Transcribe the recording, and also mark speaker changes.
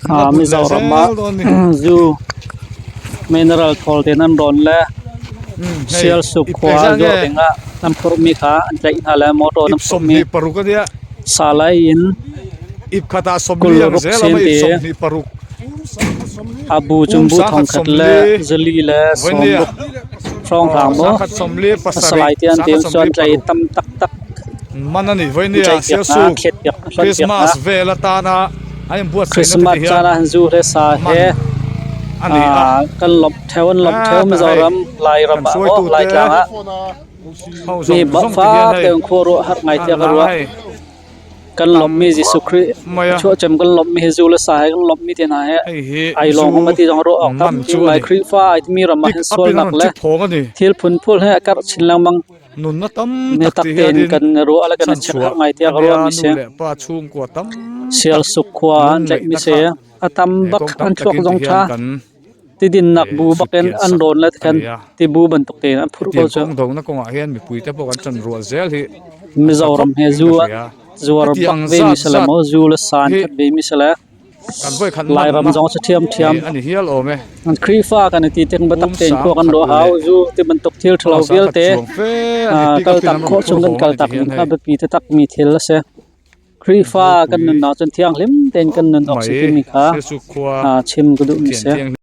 Speaker 1: Mizoram ah zu mineral thawl tein an rawn le Sialsuk khua zuar dingah an phurhmi kha an tlaih hna le motor an phurhmi salai in 26 sen te a bu cung bu thongkhat le zali le sawmruk hrawnghrang maw a salai te an ti cun tlaih tam taktak
Speaker 2: Man ani voi nia
Speaker 1: tlaih piak hna
Speaker 2: Sialsuk
Speaker 1: thlet piak hlonh piak
Speaker 2: Christmas
Speaker 1: hna
Speaker 2: vel atana an inbuatsaihna te
Speaker 1: Christmas
Speaker 2: ti hian
Speaker 1: caan ah hin zu le sa
Speaker 2: man
Speaker 1: he
Speaker 2: ani a
Speaker 1: kan lawmh theo an lawmh
Speaker 2: a
Speaker 1: theo
Speaker 2: tah hei
Speaker 1: Mizoram Lairam
Speaker 2: kan
Speaker 1: ah maw
Speaker 2: hruaitute
Speaker 1: Laitlang ah
Speaker 2: ho
Speaker 1: mi
Speaker 2: zawng zawng ti hian
Speaker 1: fak
Speaker 2: hei
Speaker 1: tein khua ruah har ngai
Speaker 2: an
Speaker 1: tiah ka
Speaker 2: lang
Speaker 1: ruah.
Speaker 2: hei
Speaker 1: Kan
Speaker 2: tam
Speaker 1: lawmhmi Jesuh Khrih
Speaker 2: mai a
Speaker 1: chuahcem kan lawmhmi hi zu le sa he kan lawmhmi te hna he
Speaker 2: hei hi
Speaker 1: ai
Speaker 2: zu
Speaker 1: lawng hom ti zong ruah awk
Speaker 2: man
Speaker 1: tampi
Speaker 2: chu
Speaker 1: ngai
Speaker 2: ani
Speaker 1: Khrihfa ai timi ram ah
Speaker 2: pick
Speaker 1: hin
Speaker 2: up in an
Speaker 1: sualnak
Speaker 2: rawn
Speaker 1: le
Speaker 2: chip phawng ani
Speaker 1: thil phunphul he a karh chin lengmang.
Speaker 2: nunna tam
Speaker 1: Mi
Speaker 2: tak
Speaker 1: tak
Speaker 2: ti
Speaker 1: tein
Speaker 2: hianin
Speaker 1: kan ruah le kan i check
Speaker 2: chhanchhuah
Speaker 1: har ngai tiah ka
Speaker 2: ania
Speaker 1: ruahmi
Speaker 2: nu
Speaker 1: si.
Speaker 2: leh pa chhungkua tam tak
Speaker 1: Sialsuk khua an tlaihmi
Speaker 2: lungngaihna
Speaker 1: si.
Speaker 2: kha
Speaker 1: A tam
Speaker 2: he
Speaker 1: bak
Speaker 2: kawng tam
Speaker 1: an thluak
Speaker 2: takin ti
Speaker 1: zong
Speaker 2: hian
Speaker 1: ṭha.
Speaker 2: kan
Speaker 1: Tidinnak
Speaker 2: eh
Speaker 1: bu
Speaker 2: sut
Speaker 1: bakin
Speaker 2: kian
Speaker 1: an
Speaker 2: sak
Speaker 1: rawn le khan
Speaker 2: ani a
Speaker 1: tibu bantuk tein an phurh ko
Speaker 2: hetiang
Speaker 1: cu.
Speaker 2: kawng dona kawngah hian mipui te pawh kan chan rual zel hi a tha
Speaker 1: Mizoram
Speaker 2: khawp
Speaker 1: he
Speaker 2: in
Speaker 1: zu
Speaker 2: ka
Speaker 1: an
Speaker 2: hria
Speaker 1: zuar
Speaker 2: heti
Speaker 1: bak
Speaker 2: ang
Speaker 1: vemi
Speaker 2: zat
Speaker 1: si le
Speaker 2: zat
Speaker 1: maw zu le sa an
Speaker 2: hi
Speaker 1: khat vemi si le
Speaker 2: kan voi khat
Speaker 1: Lairam
Speaker 2: manna
Speaker 1: zong cu ṭhiamṭhiam.
Speaker 2: eh ani hial awm e
Speaker 1: An Khrihfa kan i ti tik biatak
Speaker 2: um
Speaker 1: tein khua
Speaker 2: sang
Speaker 1: kan
Speaker 2: khat
Speaker 1: ruah hau.
Speaker 2: leh
Speaker 1: Zu ti bantuk thil ṭhalo
Speaker 2: aw sang khat
Speaker 1: vialte
Speaker 2: chuang fe ani
Speaker 1: ah
Speaker 2: pick up in
Speaker 1: kaltak
Speaker 2: an rawn
Speaker 1: khawh
Speaker 2: phur
Speaker 1: chung kan
Speaker 2: hawng ani ti
Speaker 1: kaltak
Speaker 2: hian
Speaker 1: ning kha
Speaker 2: hei
Speaker 1: biapi taktak mi thil a si. Khrihfa kan
Speaker 2: Zopui
Speaker 1: nunnak cun thianghlim tein kan nun awk si
Speaker 2: mai
Speaker 1: timi kha
Speaker 2: Siasuk khua
Speaker 1: chim ka duhmi
Speaker 2: thian
Speaker 1: si.
Speaker 2: thianghlim.